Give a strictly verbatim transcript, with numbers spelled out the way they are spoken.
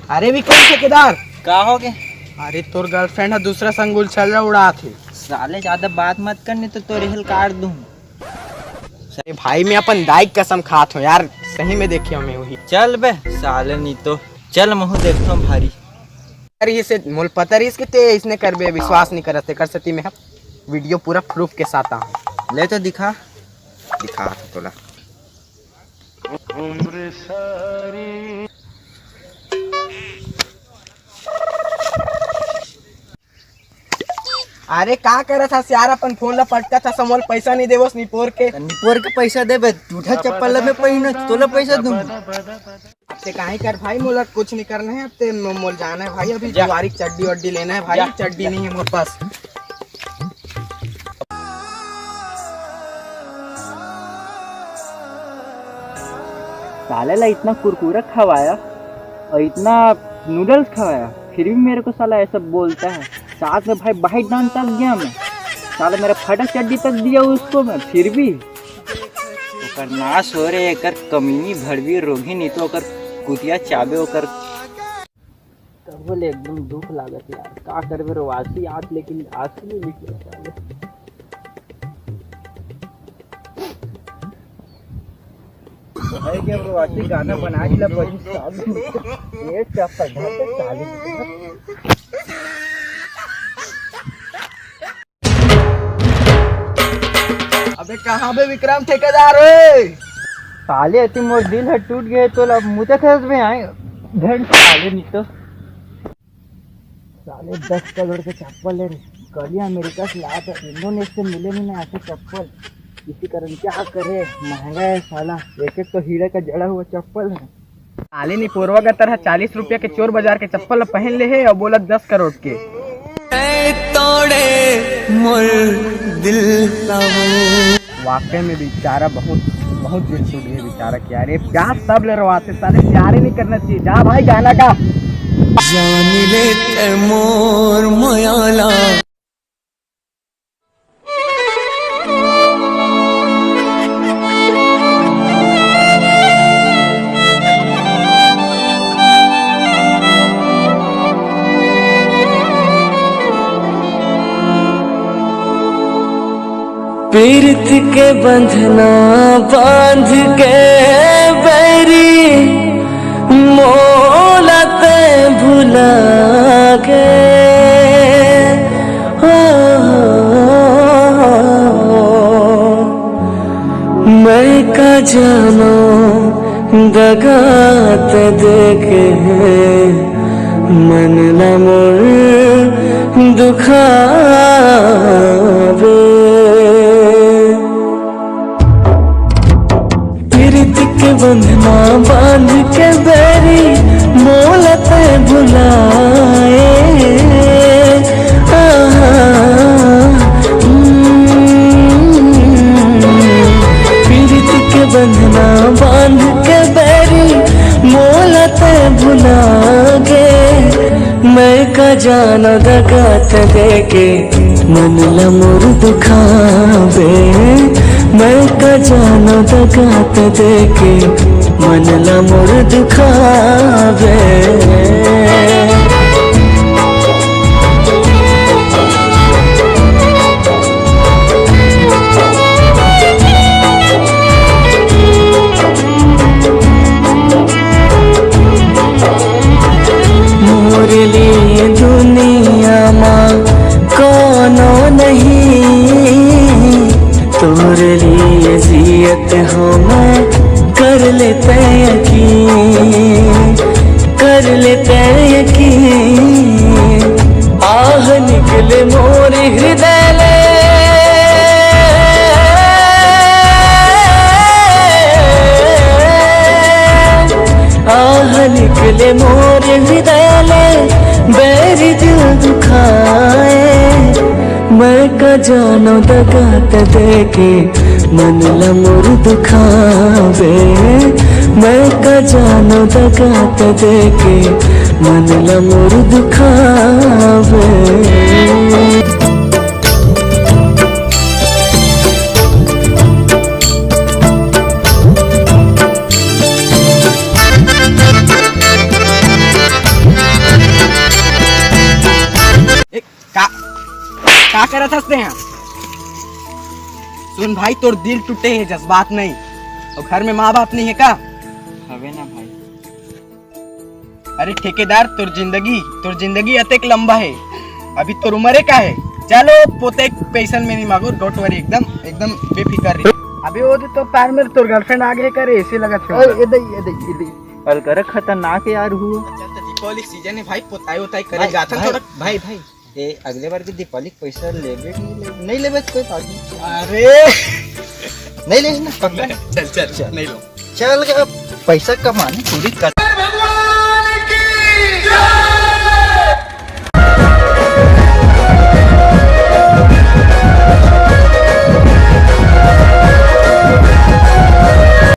अरे विक्रम ठेकेदार, का हो गे? अरे तोर गर्लफ्रेंड ह दूसरा संग गुलछर्रा उड़ात हे। साले ज्यादा बात मत कर, नहीं तो तोर रेहल काट दूं। अरे भाई, मैं अपन दाई के कसम खात हूँ यार, सही में देखे हूँ मैं वही। चल बे साले, नहीं तो चल महू देखता हूँ भारी। अरे ये से मोल पता रहिस कि ते इसने करबे, विश्वास नहीं करत, तेकर सेती मैं वीडियो पूरा प्रूफ के साथ आऊँ। ले तो दिखा। दिखा तो तोला। अरे का करत हस यार, अपन फोन ला पटकत हस, मोल पैसा नहीं देवस निपोर के। निपोर के पैसा देबे, टूटा चप्पल ला मैं पहिनहूं, तोला पैसा दूं। अब ते काहे कर भाई, मोला कुछ नहीं करना है, अब ते मो-, मोल जाना है भाई, अभी जा। जुआरी चड्डी वड्डी लेना है भाई, जा। चड्डी नहीं है मोर पास। साले ला इतना कुरकुरा खवाया और इतना नूडल्स खवाया, फिर भी मेरे को साला ऐसा बोलता है। साथ में भाई बाइट डांस तक गया मैं, साला मेरा फटा चड्डी तक दिया उसको मैं, फिर भी ओकर नाश हो रे, एकर कमीनी भड़वी रोगी, नहीं तो ओकर कुतिया चाबे ओकर। तब बोले एकदम दुख लागत यार, का करबे रो आसी आत, लेकिन आसी नहीं निकले साले। भाई के रो आसी गाना बना दिला बड़ी साले। ये चप्पल ढाल के साले। अबे कहाँ बे विक्रम ठेकेदार ओए? साले अति मोर दिल ह टूट गए तो ला मुते थे बे आए। धन साले नहीं तो। साले दस करोड़ के चप्पल ले रे। कल ही अमेरिका से लाया था, इंडोनेशिया से मिले नहीं ना ऐसे चप्पल। इसी कारण क्या करे, महंगा है साला। एक एक तो हीरे का जड़ा हुआ चप्पल है। साले निपोरवा का तरह चालीस रुपया के चोर बाजार के चप्पल पहन ले हे और बोला दस करोड़ के। तोड़े मोर दिल। वाकई में बेचारा बहुत, बहुत दिल टूट गया बेचारा। क्या रे, प्यार सब ले रवाते साले, प्यार ही नहीं करना चाहिए। जा भाई गाना गा। जान ले ते मोर मयाला। पीरत के बंधना बांध के बैरी, मोला ते भुला के। ओ, मैं का जानो दगा ते देके मन ला मोर दुखावे। पीरत के बंधना बांध के बैरी, मोला ते भुलाए। आहा, हम्म, पीरत के बंधना बांध के बैरी, मोला ते भुला गे। मैं का जानो दगा ते देके मन ला मोर दुखावे। मैं का जानो दगा ते देके मन ला मोर दुखावे। मोर लिए दुनिया मा कोनो नहीं, तोर लिए जियत हो मैं, कर ले ते यकीन, कर ले ते यकीन। आह निकले मोर हृदय ले, आह निकले मोर हृदय ले, बैरी दिल दुखाए। मैं जानो दगा त देके मन ल मोर दुखावे, मैं का जानो दगा त देके मन ल मोर दुखावे। का, का करत हस तेहा? सुन भाई, तोर दिल टूटे हे, जज्बात नहीं। अउ घर में माँ बाप नहीं हे का? हवे ना भाई। अरे ठेकेदार, तोर जिंदगी, तोर जिंदगी अतेक लंबा हे, अभी तोर उम्र का हे। चलो, पोते पैसन में नहीं मांगो, don't worry, एकदम, एकदम बेफिकर रही। अभी वो तो पैर में तोर girlfriend आ गए करे, ऐसे लगत हे। ए, ए दे, ए दे, ए दे। अलकरक खतरनाक हे यार, हुआ। अच्छा, तो दीपावली सीजन हे भाई, पोताई वोताई करे भाई, जाथन भाई, थोड़ा। भाई, भाई, ए, अगले बार के दीपावली के पैसा लेबे कि नहीं लेबे? नहीं लेबे तो कोई बात नहीं। अरे। नहीं लेबे ना, पक्का? चल, चल, चल। नहीं लो। चल, अब पैसा कमाने पूरी कर।